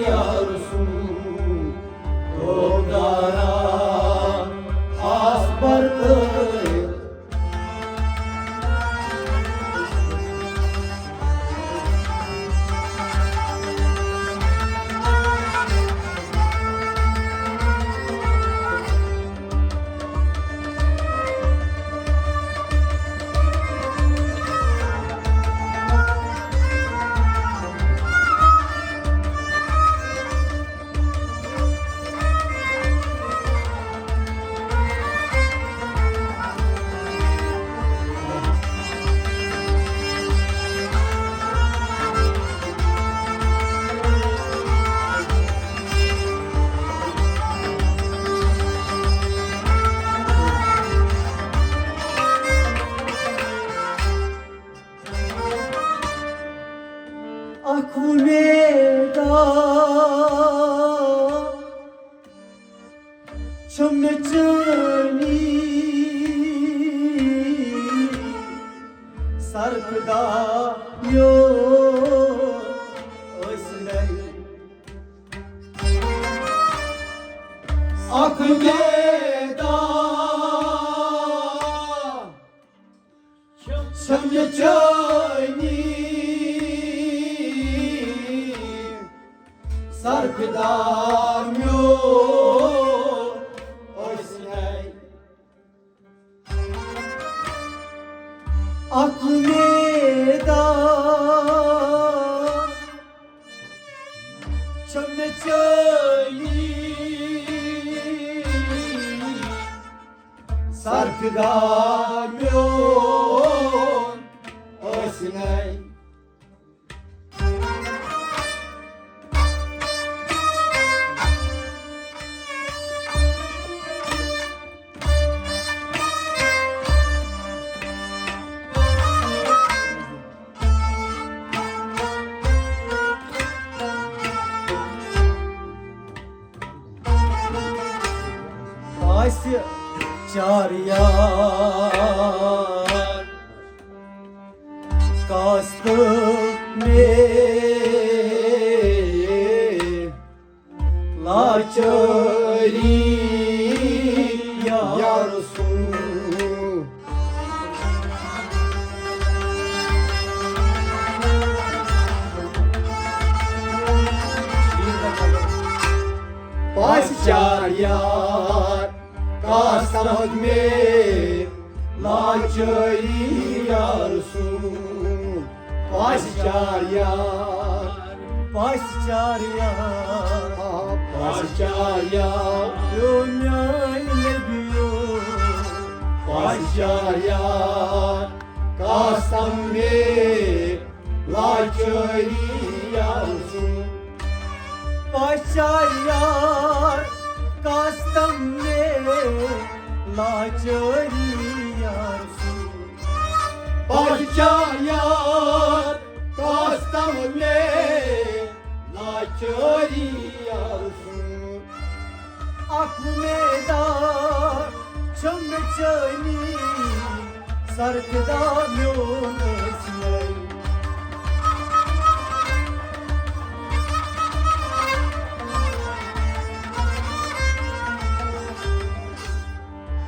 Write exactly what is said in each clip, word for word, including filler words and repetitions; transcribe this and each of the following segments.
یا رسول، تو دارا آس بر تہٕ اکھ وۄمیدا چھم نہ چٲنی سرفدا میون ٲسۍ نَے۔ اکھ وۄمیدا چھم نہ چٲنی سرفدا میون ٲسۍ نَے۔ اکھ وۄمیدا چھم نہ چٲنی سرفدا میون ٲسۍ نَے۔ آسہِ چار یار کاست مے لاچٲری یا رسول۔ پاسچار یار کاستم مے لاچٲری یا رسول۔ پاسچار یار، پاسچار یار، آ، پاسچار یار۔ او میانہِ نبیو۔ پاسچار یار کاستم مے لاچٲری یا رسول۔ پاسچار یار کاستم مے لاچٲری یا رسول۔ پاسچار یار کاستم مے لاچٲری یا رسول۔ اکھ وۄمیدا چھم نہ چٲنی سرفدا میون ٲسۍ نَے۔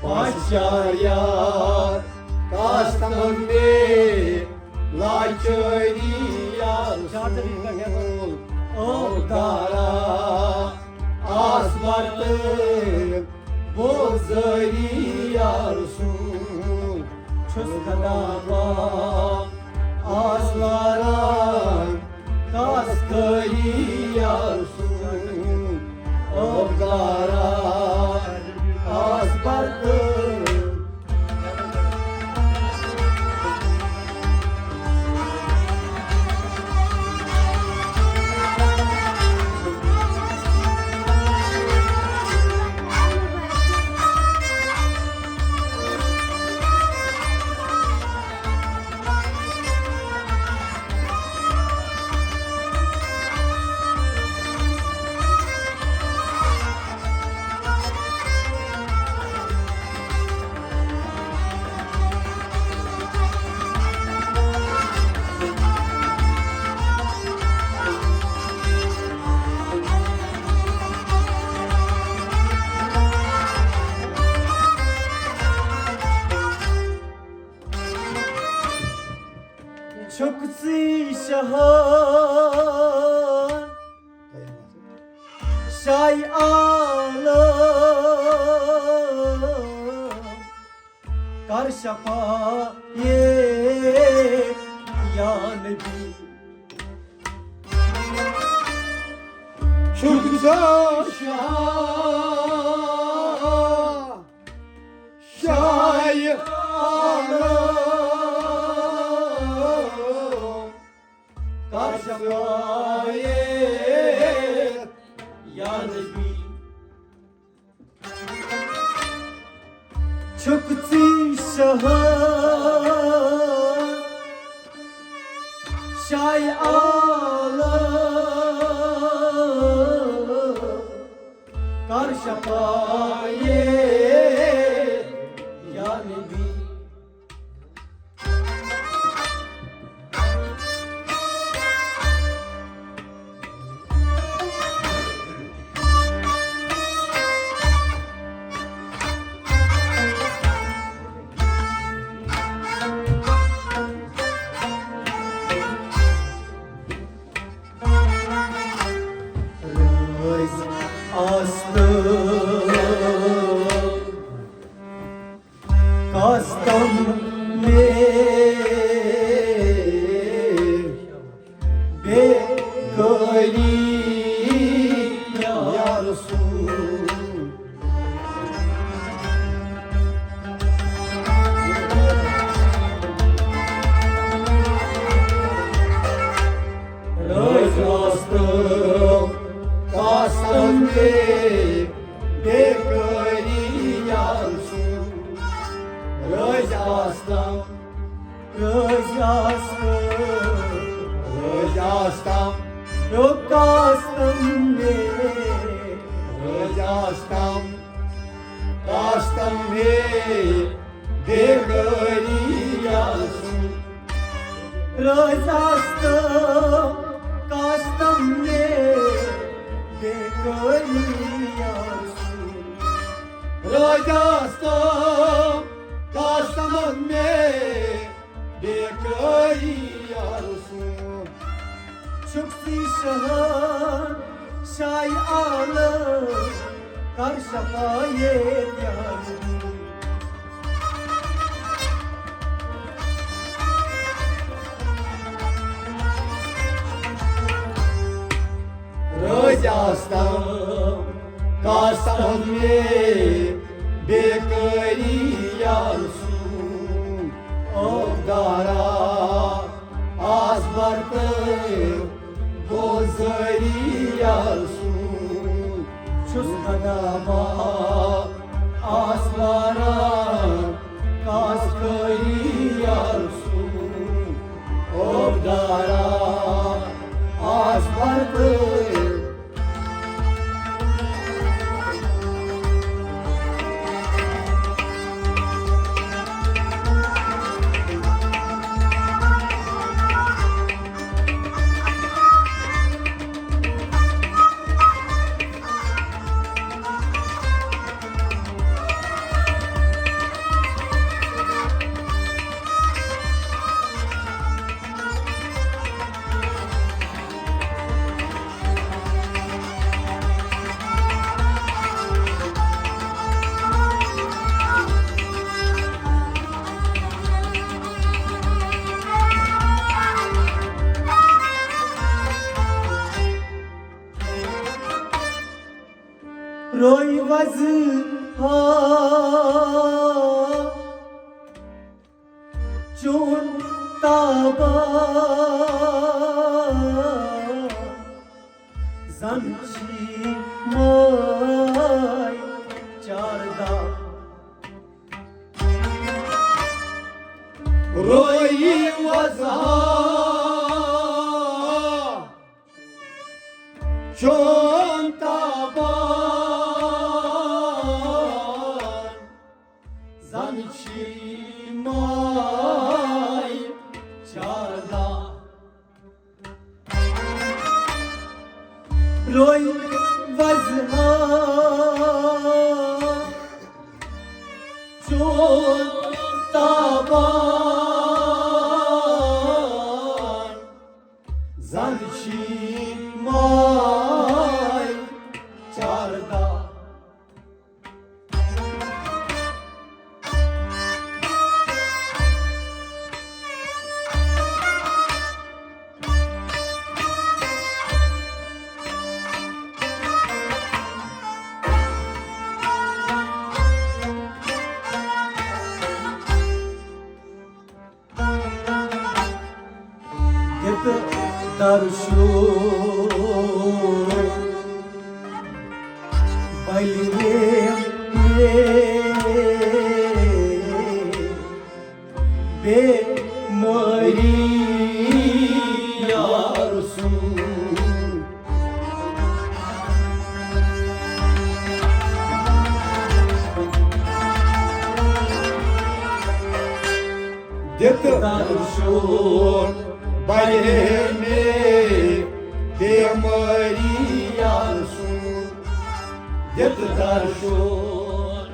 پاسچار یار کاستم مے لاچٲری یا رسول۔ او دارا آس بر تہٕ بوزٲری یا رسول۔ چھُس گدا با آس لاران کاستٲری یا رسول۔ او دارا آس بر تہٕ جہان شاہ عالم، کر شفاعت یا نبی۔ چھُکھ ژٕ شاہ، شاہ عالم، کر شفاعت یا نبی۔ چھُکھ ژٕ شاہ، شاہ عالم، کر شفاعت یا نبی۔ رٲضۍ آس تہٕ کستم مےٚ بے قٲری یا رسول۔ رٲضۍ آس تہٕ کستم مےٚ بے قٲری یا رسول۔ رٲضۍ آس تہٕ رٲضۍ آس تہٕ، رٲضۍ آس تہٕ، رُکاس تہٕ مےٚ، رٲضۍ آس تہٕ، کاس تہٕ مےٚ بے قٲری یا رسول۔ رٲضۍ آس تہٕ، کاس تہٕ مےٚ بے قٲری یا رسول۔ رٲضۍ آس تہٕ، کاس تہٕ مےٚ بے قٲری یا رسول۔ چھُکھ ژٕ شاہ، شاہ عالم، کر شفاعت یا نبی۔ رٲضۍ آس تہٕ کاس تہٕ مےٚ بے قٲری یا رسول۔ او دارا آس برتہٕ گوزٲری یا رسول۔ چھُس ندامت آس واران کاس خٲری یا رسول۔ او دارا آس برتہٕ روی وز ہا چون تابان زن چھی ماے چاردہ۔ روی وز ہا چون تابان زن چھی ماے چاردہ۔ روی وز ہا چون تابان عرشو بلے بے مری یا رسول۔ دِتھ درشون بلے مے بیمٲری یا رسول۔ دِتھ درشون،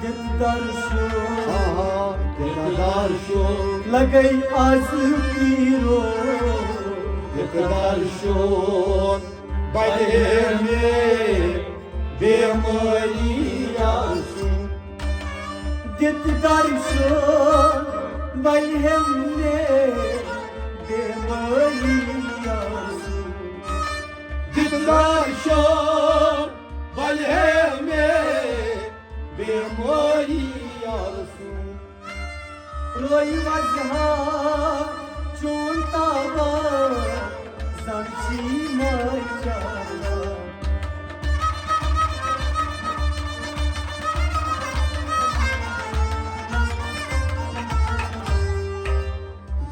دِتھ درشون، آہا، دِتھ درشون۔ لگے از پیرو۔ دِتھ درشون بلے مے بیمٲری یا رسول۔ دِتھ درشون بلے مے بیمٲری یا رسول۔ دِتھ درشون بلے مے بیمٲری یا رسول۔ روی وجہا چون تابا زن چی مچانا۔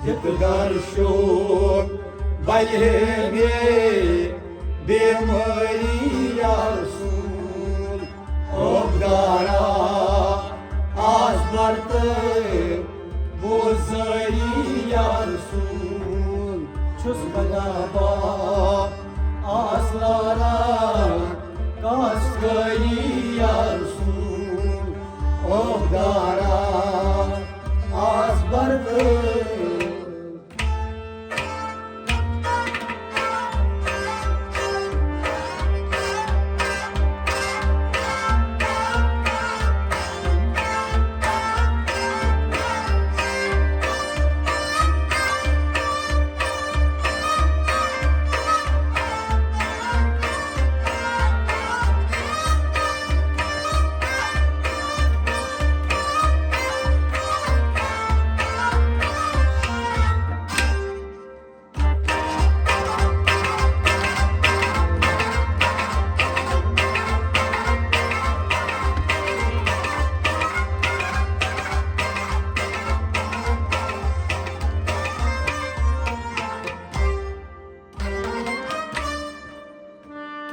دِتھ درشون بلے مے بیمٲری یا رسول۔ اوبدارا آز برتہٕ بوزٲری یا رسول۔ چھُس بہٕ دپان آز لاران کاستکٲری یا رسول۔ اوبدارا آز برتہٕ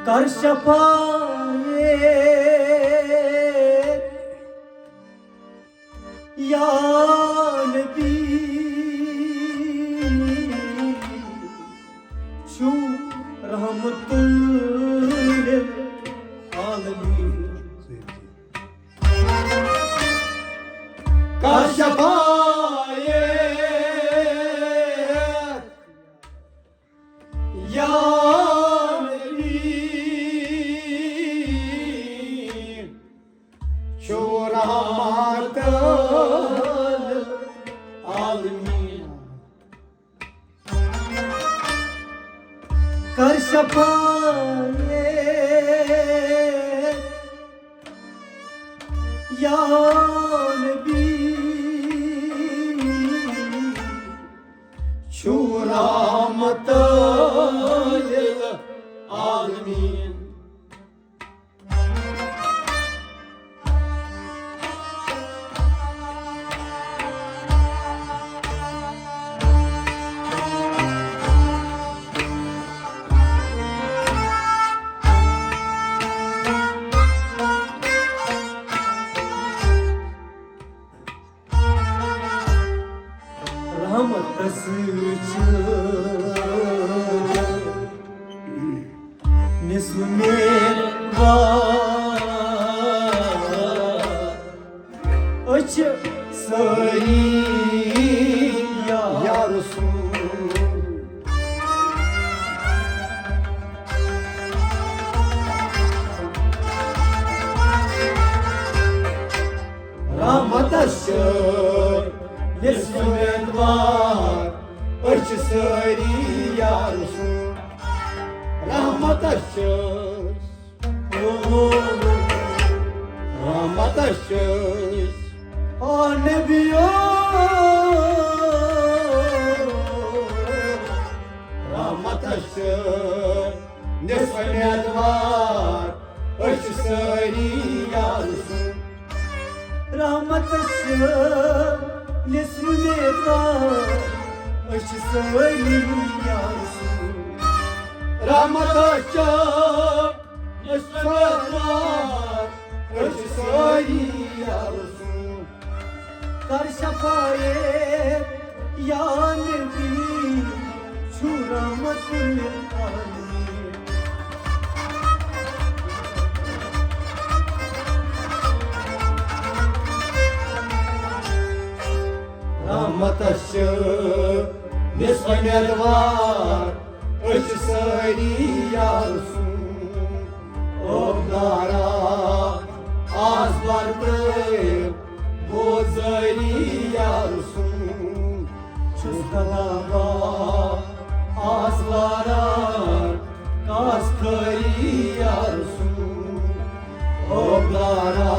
کر شفایت یا نبی، چھو رحمت للعالمین۔ کر شفایت یا نبی، چھو رحمت للعالمین۔ کر شفایت یا نبی، چھو رحمت للعالمین۔ رحمتس چھِ نصف میوار، أسۍ چھِ سٲری یا یا رسول۔ رحمتس چھِ نصف میوار، أسۍ چھِ سٲری یا رسول۔ رحمتس چھِ، او، رحمتس چھِ، آ نبیو، رحمتس نصف امیدوار، أسۍ چھِ سٲری یار سُنٛد۔ رحمتس چھِ نصف امیدوار، أسۍ چھِ سٲری یار سُنٛد۔ رحمتس چھِ نصف امیدوار، أسۍ چھِ سٲری یار سُنٛد۔ کر شفاعت یا نبی، چھُ رحمت للعالمین۔ رحمتس چھِ نصف امیدوار، أسۍ چھِ سٲری یار سُنٛد۔ اوبدارا آس بر تہٕ بوزٲری یار سُنٛد۔ چھُس طلبا آس واران کاس خٲری یار سُنٛد۔ اوبدارا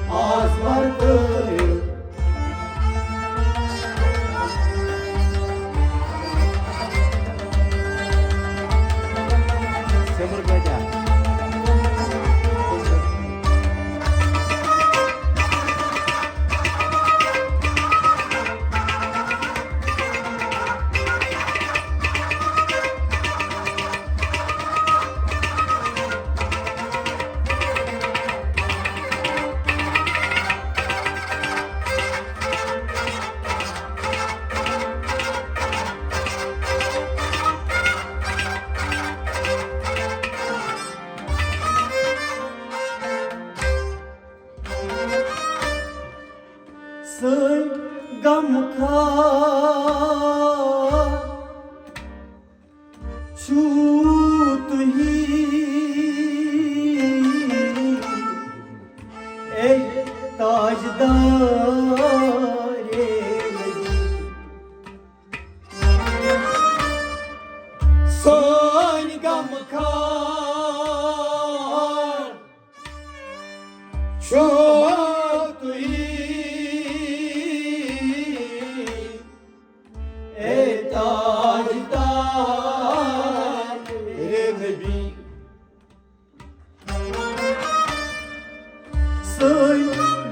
آس بر تہٕ سمر بچا۔ سٲنۍ غم خار چھُو تُہی، اے تاجدار نبی۔ سٲنۍ غم خار چھُو تُہی، اے تاجدار نبی۔ سٲنۍ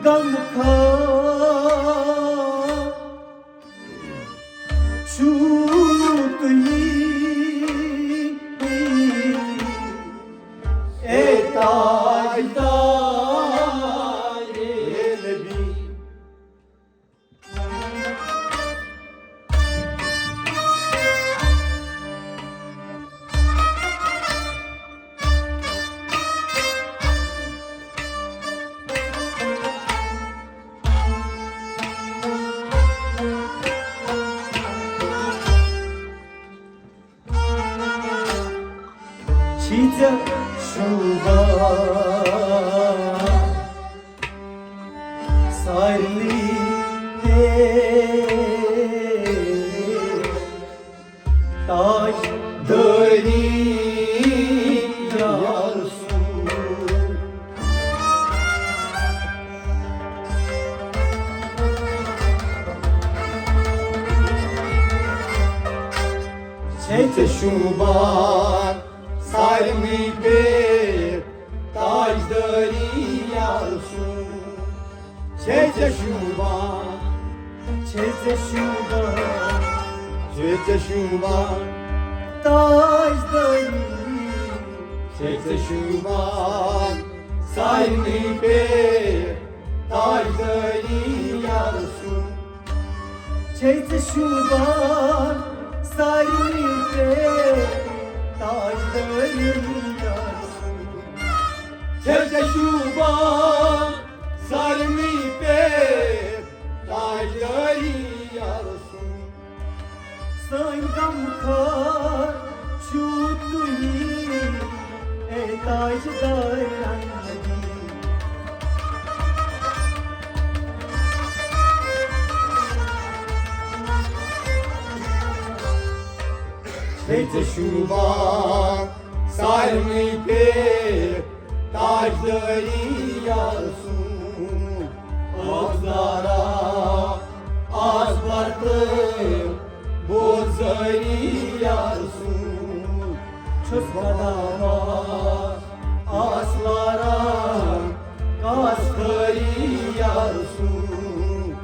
غم خار چھُو تُہی، اے تاجدار نبی۔ چھی ژےٚ شوٗبان سارنٕے پے تاج دٲری یا رسول۔ چھے ژےٚ شوٗبان سارنٕے پے تاجدٲری یا رسول۔ چھے ژےٚ شوٗبان، چھے ژےٚ شوٗبان، چھے ژےٚ شوٗبان تاجدٲری۔ چھے ژےٚ شوٗبان سارنٕے پے تاجدٲری یا رسول۔ چھے ژےٚ شوٗبان سارنٕے پے تاجدٲری یا رسول۔ چھے ژےٚ شوٗبان سارنٕے پے تاجدٲری یا رسول۔ سٲنۍ غم خار چھِو تُہی، اے تاجدار نبی۔ چھے ژےٚ شوٗبان سارنٕے پے تاجدٲری یا رسول۔ اوبدارا آس بر تہٕ بوزٲری یا رسول۔ آس لاران کاس خٲلی یار سُنٛد،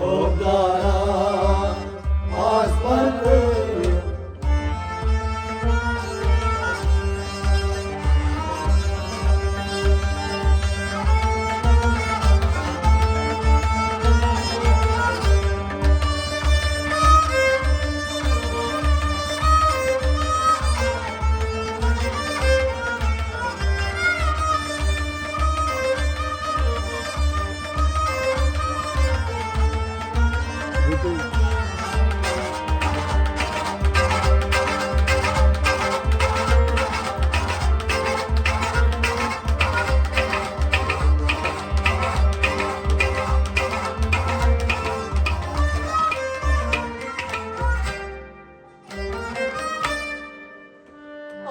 او داران آس بردٲری۔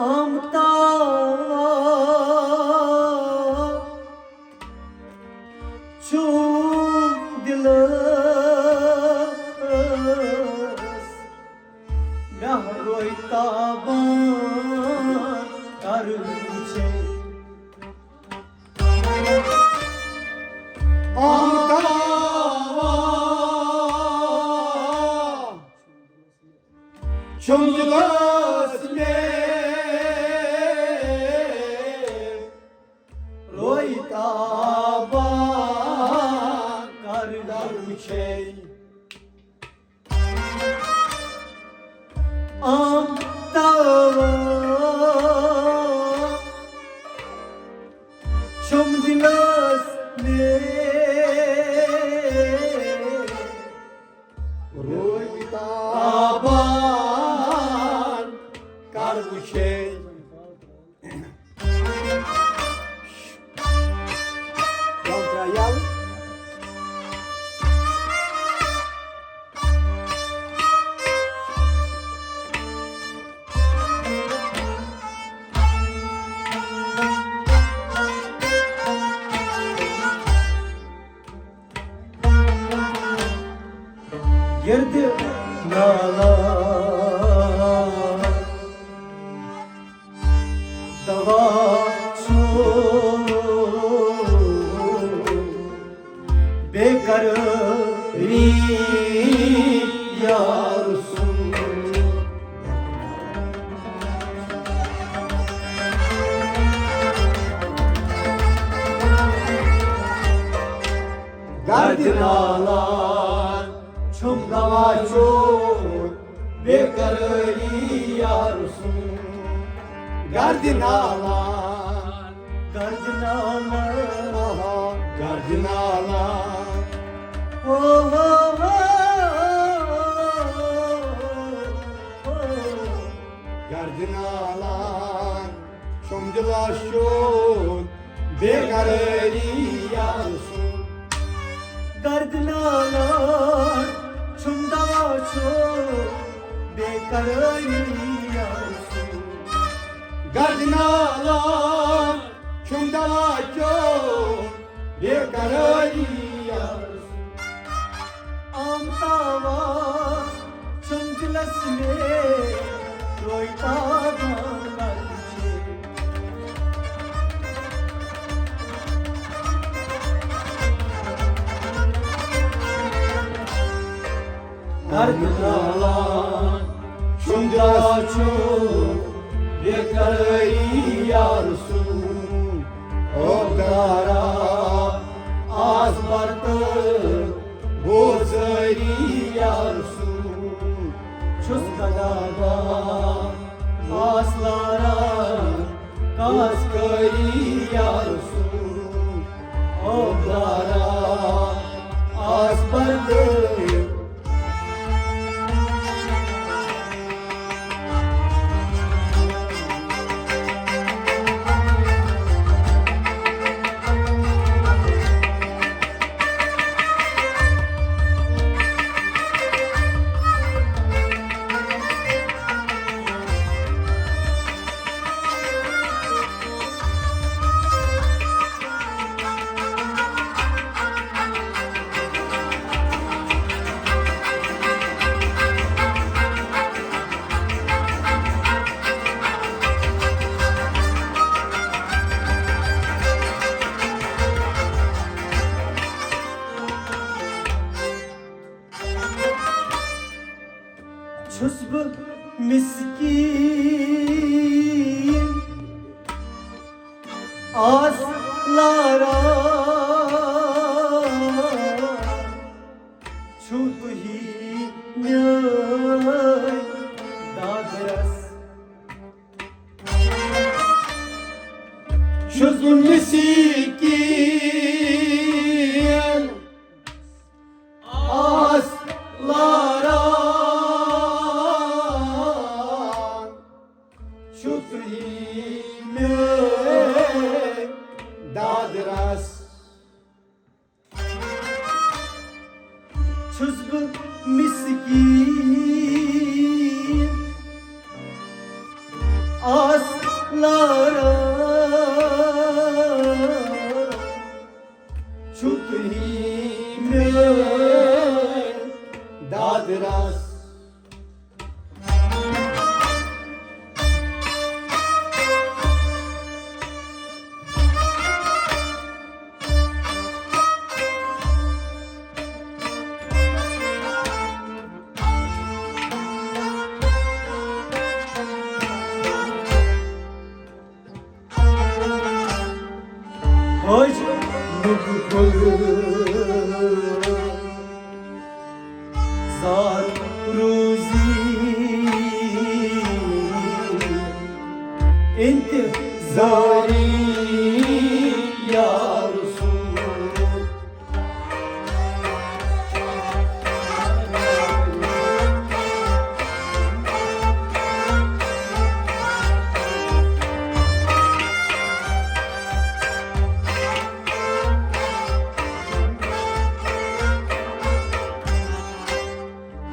آمتا چھُم دِلس مےٚ روے تابان کر وٕچھے۔ آمتا چھُم دِلس مےٚ روے تابان کر وٕچھے۔ آمتا چھُم دِلس مےٚ روے تابان کر وٕچھے۔ گردِ نالا دوا چھُ بے قراری یار سُنٛد۔ گردِ نالان چھُم دوا چوب، بے قرٲری یار سُنٛد۔ گردِ نالان، گردِ نالان، آہا، گردِ نالان۔ او ہو ہو۔ گردِ نالان چھُم دِلس شوق، بے قرٲری یار سُنٛد۔ گردِ نالان چھُم دوا چوب، بے قرٲری یار سُنٛد۔ گردِ نالان چھُم دوا چوب، بے قرٲری یار سُنٛد۔ آمتا چھُم دِلس مےٚ روے تابان لگے۔ گردِ نالان چھُم دِلس چوب، بے قرٲری یار سُنٛد۔ او دارا آس بردٲری، بوزٲری یار سُنٛد۔ چھُس گدابا آس لاران، کاس کٲری یار سُنٛد۔ او دارا آس بردٲری۔ یارا، چھُو تُہی میٲنۍ دادرس؟ چھُس بہٕ مسکیٖن آس لاران، چھُو تُہی میٲنۍ دادرس؟ چھُس بہٕ مسکیٖن آس لاران، چھُو تُہی میٲنۍ دادرس؟ حٲجنُک گُل زار روزی انتظاری یا رسول۔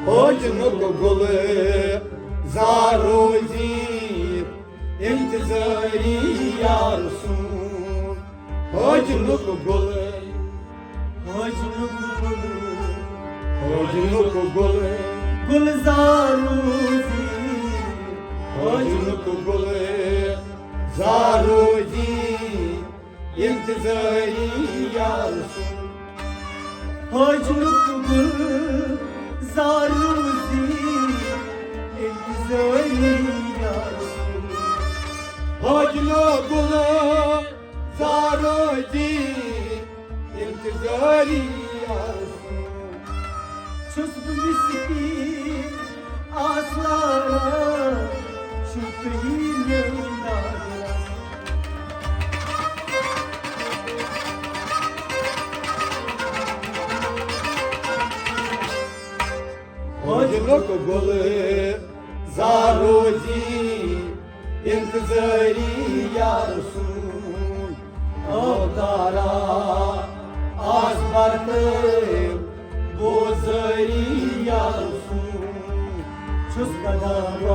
حٲجنُک گُل زار روزی انتظاری یا رسول۔ حٲجنُک گُل، حٲجنُک گُل، حٲجنُک گُل، گُلزار روزی۔ حٲجنُک گُل زار روزی انتظاری یا رسول۔ حٲجنُک گُل زار روزی انتظاری یا رسول۔ حٲجنُک گُل زار روزی انتظاری یا رسول۔ چھُس بہٕ مسکیٖن آس لاران، چھُو تُہی میٲنۍ دادرس۔ حٲجنُک گُل زار روزی انتظاری یا رسول۔ اوتارا آس برتہٕ بوزٲری یا رسول۔ چھُس قدم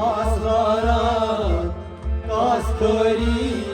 آس لاران کاس خٲری